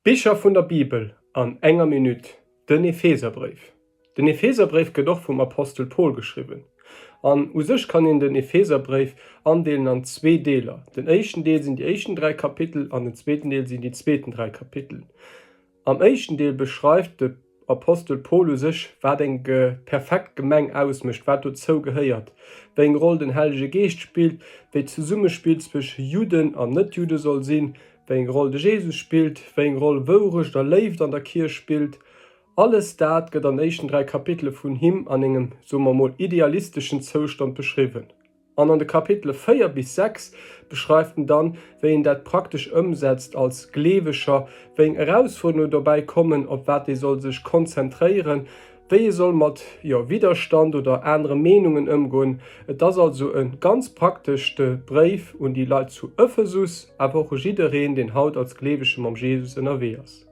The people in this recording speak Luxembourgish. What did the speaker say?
Bicher vun der Bibel an enger Minutt, Den Epheserbréif. Den Epheserbréif gëtt och vum Apostel Paul geschriwwen. An u sech kann een den Epheserbréif andeelen an zwee Deeler. Den éischten Deel sinn déi éischten 3 Kapitel an den zweeten Deel sinn déi zweeten 3 Kapitel. Am éischten Deel beschreift de Apostel Paul u sech, wat eng perfekt Gemeng ausmécht, wat dozou gehéiert, wéi eng Roll den Hellege Geescht spillt, wéi d'Zesummespill zwësch Judden an Net-Judde soll sinn, wéi eng Roll de Jesus spillt, wéi eng Roll Wourecht a Léift an der Kierch spillt. Alles dat gëtt an éischten 3 Kapitele vun him an engem, soe mer mol, idealisteschen Zoustand beschriwwen. An an de Kapitele 4 bis 6 beschreift en dann, wéi een dat praktesch ëmsetzt als Gleeweger, wéi eng Erausfuerderungen dobäi kommen, op wat ee soll sech konzentréieren, wéi ee soll mat, jo, Widderstand oder anere Meenungen ëmgoen. Et ass also e ganz prakteschte Bréif un déi Leit zu Ephesus, awer och u jiddereen, deen haut als Gleewege mam Jesus ënnerwee ass.